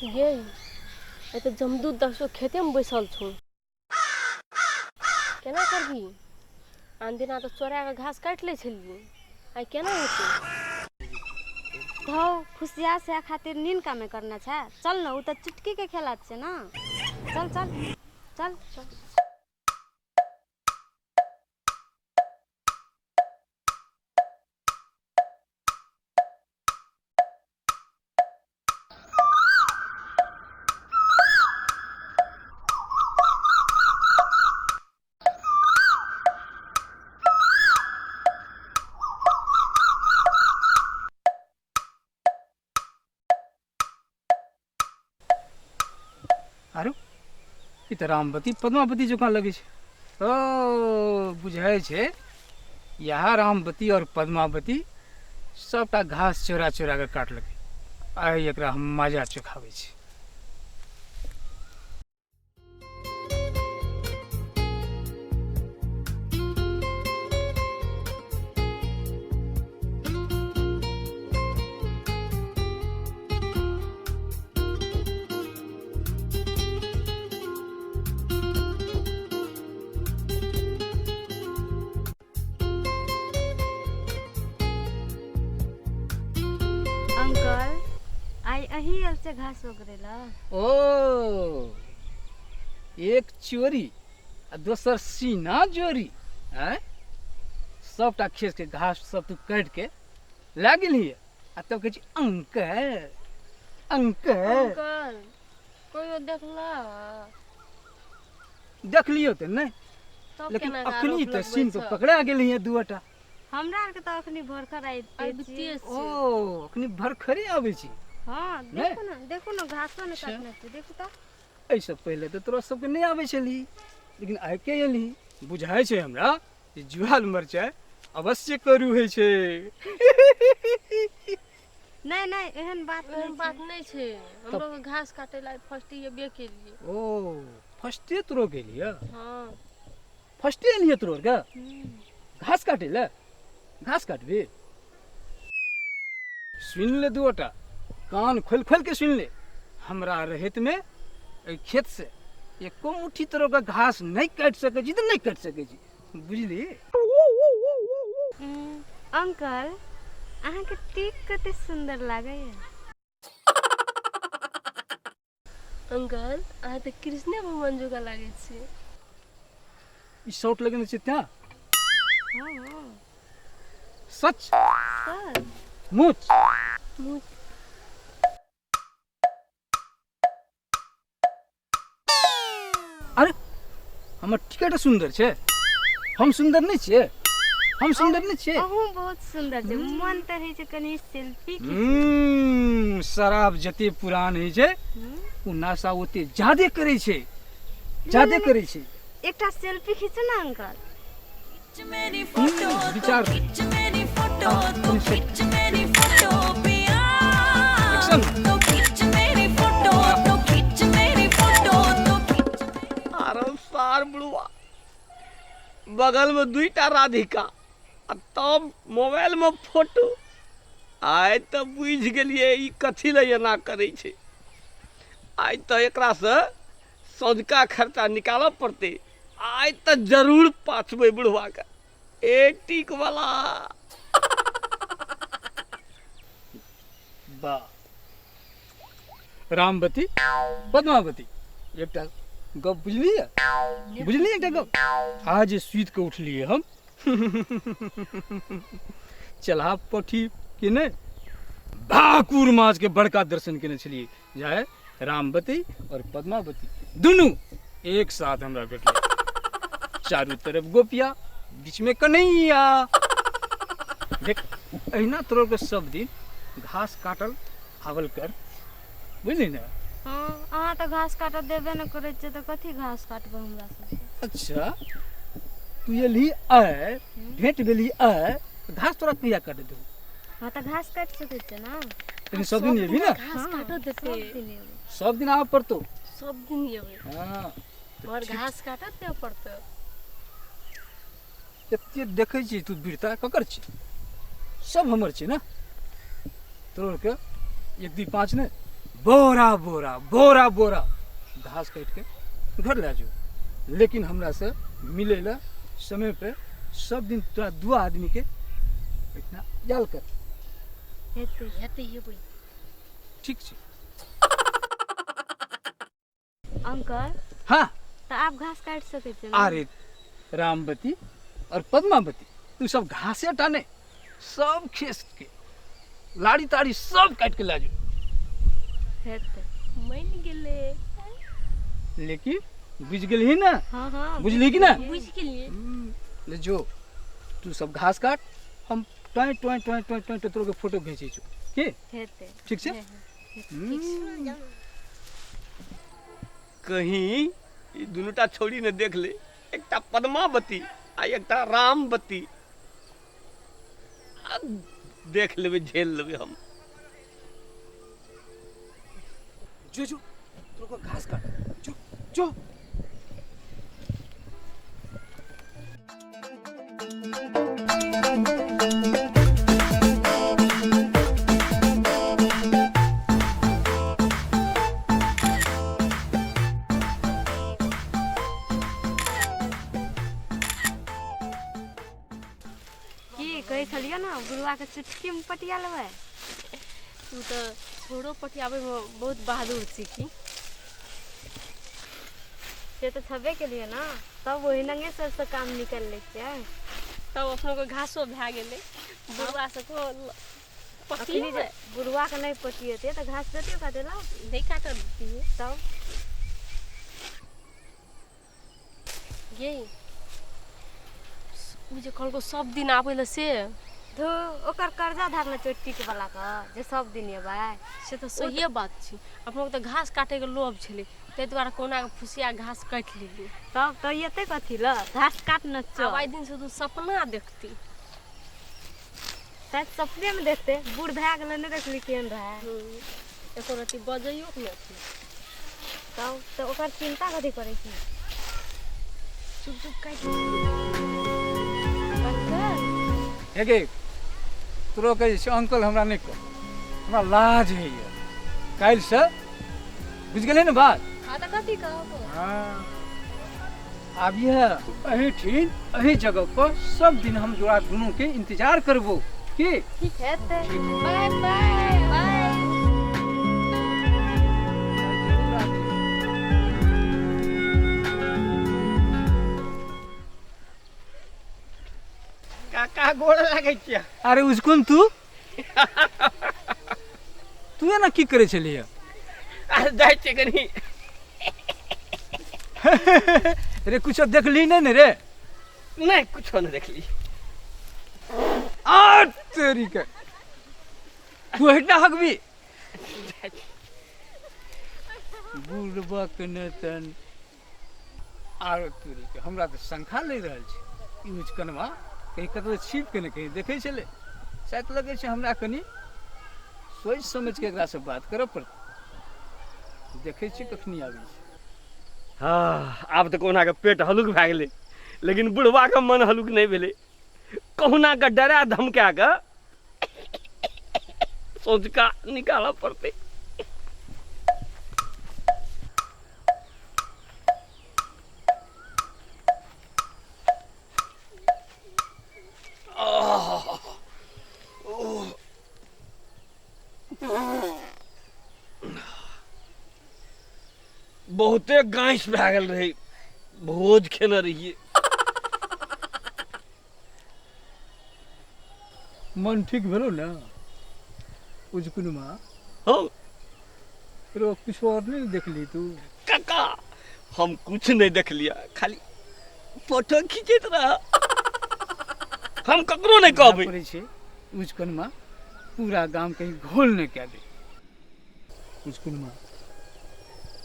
गे आइ तऽ जमदूत दसो खेतेमे बैसल छौ केना करबही आन दिना तऽ चोरा कऽ घास काटि लै छलियै आइ केना हेतै धौ खुशिया से खातिर नीन कामे करना छै चल न ओ तऽ चुटकी के खेला छै ना चल चल चल चल आरो ई तऽ रामवती पद्मावती जकाँ लगै छै ओ बुझाइ छै इएह रामवती आओर पद्मावती सबटा घास चोरा चोरा कऽ काटलकै आइ एकरा हम मजा चुकाबै छी अंकल आइ अहीं आयल छै घास ओगरे ला ओ एक चोरी आ दोसर सीना जोरी आँय सबटा खेत के घास सब तू काटि के लए गेलही आ तब कहै छी अंकल अंकल अंकल कोइयो देखला देखलियौ तऽ नहि तब लेकिन केना अखनी आरोप तऽ लगबै सीन छह? तऽ पकड़ा गेलही दूटा हमरा आरके तऽ अखनी भरखर आबिते आबिते छी छी ओ अखनी भरखरे आबै छी हँ नहि? देखू ने देखू ने घासो नहि अच्छा। काटने छै देखू तऽ एहिसँ पहिले तऽ तोरा सबके नहि आबै छलही लेकिन आइ के एलही बुझाइ छै हमरा जे जुआल मरचाइ अवश्य करू होइ छै नहि नहि एहन बात एहन नहि बात छै नहि छै हमरो के घास काटे ला फर्स्ट एबे केलिए ओ फर्स्टे तोरो गेलियै हाँ फर्स्टे एलियै तोरो आरके घास काटै लए घास काटबी सुनि ले दूटा कान खोलि खोलि के सुनि ले हमरा रहैत में एहि खेत से एको मुट्ठी तोरो के घास नहि काटि सकै छी तऽ नहि काटि सकै छी बुझली अंकल अहाँके टीक कते सुन्दर लागैया अंकल अहाँ तऽ कृष्णे भगवान जकाँ लागै छी ई शॉर्ट लगेने छै तें हँ हँ सच सर मुच मुँह अरे हमर टिकट सुन्दर छै हम सुन्दर नहि छियै हम सुन्दर नहि छियै अहूँ बहुत सुन्दर छै मन तऽ होइ छै कनि सेल्फी खींच शराब जते पुरान होइ छै ओ नशा ओते ज्यादे करै छै ज्यादे करै छै एकटा सेल्फी खींचू ने अंकल विचार एक्शन आरो सार बुढ़वा बगल में दुईटा राधिका आ तब मोबाइल में फोटो आइ तऽ बुझि गेलियै ई कथी लए एना करै छै आइ तऽ एकरासँ सँझुका खर्चा निकालऽ पड़तै आइ तऽ जरूर पाछबै बुढ़वाके ए टीक वाला वाह रामवती पद्मावती एकटा गप बुझलियै बुझलियै एकटा गप आज सुति कऽ उठलियै हम चलहा पठी के नहि भाकुर माछ के बड़का दर्शन केने छलियै जाय रामवती और पद्मावती दुनू एक साथ हमरा भेटलै चारू तरफ गोपिया बीच में कन्हैया देख अहिना तोरो के सब दिन घास काटल आवल कर बुझली ने हँ अहाँ तऽ घास काटऽ देबे नहि करै छियै तऽ कथी घास काटबै हमरा सबके अच्छा तू एलही आय भेंट भेली आय घास तोरा कहिया काट देबो हँ तऽ घास काटि सकै छियै ने लेकिन सब दिन एबही ने घास काटऽ देतै सब दिन एबै सब दिन आबऽ पड़तौ सब दिन एबै हँ मगर घास काटऽ देबऽ पड़तौ एते देखै छी तू वीरता ककर छी सब हमर छै ने तोर के एक दुई पाँच नहि बोरा बोरा बोरा बोरा घास काटि के घर लए जो, लेकिन हमरा से मिले ला समय पे सब दिन तोरा दू आदमी के इतना जाल कर। हेतै। हेतै हेबै। ठीक छै। अंकल। हाँ। तऽ आब घास काटि सकै छियै ने? अरे रामवती और पद्मावती, तू सब घासे टा नहि, सब खेत के लाड़ी ताड़ी सब काटि के लए जो। हेतै। मानि गेलै। लेकिन बुझि गेलही ने? हाँ हाँ। बुझली कि ना? बुझि गेलियै। ले जो, तू सब घास काट, हम toy toy toy toy toy तोरो के फोटो घींचै छौ की। हेतै। ठीक छै? ठीक छै। कहीं ई दुनूटा छौड़ी ने देख ले, एकटा पद्मावती आ एकटा रामवती। आ देख लेबै, झेल लेबै हम। जो जो तोरो के घास काट, जो जो। की कहै छलियै ने, बुढ़वा के चुटकी में पटिया लेबै। तू तऽ छोड़ो पटियाबैमे बहुत बहादुर छी की। से तऽ छबे केलियै ने, तब ओहि नंगे सबसँ काम निकलि लै छियै। तब अपनो के घासो भए गेलै, बुढ़वा सबके अखनी जे पटिएबै। बुढ़वा के नहि पटिएतै तऽ घास देतियै काटै लए? नहि काटऽ दितियै। तब गे, ओ जे कहलको सब दिन आबै लए से? धू, ओकर कर्जा धरने चोटी वाला के जे सब दिन एबै। से तऽ सहिए बात छै। अपनो के तऽ घास काटैके लोभ छलै, ताहि दुआरे कोना कऽ फुसिया घास काटि लेलियै। तब तऽ एतै कथी लए घास काट न आब चल। आइ दिनसँ तू सपना देखती। शायद सपने में देखते, बूढ़ भए गेलै, नहि देखली केहन रहै। एको रत्ती बजैयो के नहि अथी। तब तऽ ओकर चिन्ता कथी करै छी? चुप चुप काटि। अंकल। हे गे, तोरो के जे छै अंकल हमरा नहि कह, हमरा लाज होइए। काल्हिसँ बुझि गेलै ने बात? हाँ, तऽ कथी कहब? हाँ, आब यह एहिठिन एही जगह पर सब दिन हम जोड़ा दुनू के इंतजार करबो की। ठीक हेतै। ठीक। Bye bye bye. काका, गोड़ लागै छियै। अरे उसकुन, तू तू एना की करै छलियै? अरे जाइ छियै कनी। रे, कुछो देखली नहि ने रे? नहि, कुछो नहि देखली। आ तेरी के, तू हटना हकबी बुढ़बक ने तन आरो तोरी के। हमरा तऽ शंखा लागि रहल छै, ई उचकनवा कहीं कतौ छिप के ने कहीं देखै छलै। शायद लगै छै हमरा कनि सोचि समझि के एकरासँ बात करऽ पड़तै। देखै छियै कखनी आबै छै। हाँ, आब तऽ कहुना के पेट हलुक भए गेलै, लेकिन बुढ़बाके मन हलुक नहि भेलै। कहुना के डरा धमका कऽ सोचका निकालऽ पड़तै। बहुते गाँस भए गेल रहै, भोज खेने रहियै। मन ठीक भेलो ने उजकुनमा? हँ। रो, किछो और नहि ने देखली तू? काका, हम कुछ नहीं देखलियै, खाली फोटो खींचैत रह। हम ककरो नहीं कहबै। पड़ै छै उजकनमा पूरा गाम कहीं घोल नहि कए दे। उजकुनमा,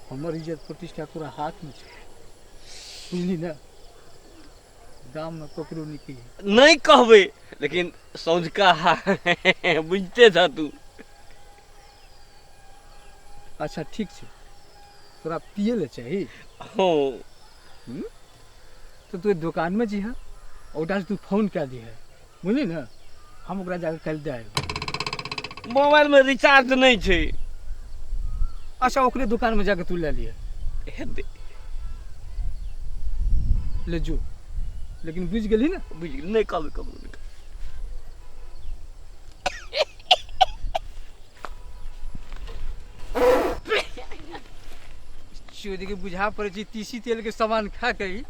हमर इज्जत प्रतिष्ठा तोरा हाथमे छै, बुझली ने? गाममे ककरो नहि कहियै। नहीं कहबै, लेकिन सौझका बुझते छ तू। अच्छा ठीक छै, तोरा पिए लए चाही? हँ। तऽ तू दोकानमे जइहे, ओकरासँ तू फोन कए दिहे, बुझली ने? हम ओकरा जाके काल्हि दए आयब। मोबाइल में रिचार्ज नहीं छै। अच्छा ओकरे दुकान में जाके तू ले लिया। हेतै। ले जो, लेकिन बुझि गेलही ने? बुझि गेली, नहि कहबै ककरो, नहि कहबै। चोरी के बुझा पड़ै छै तीसी तेल के सामान खा के ही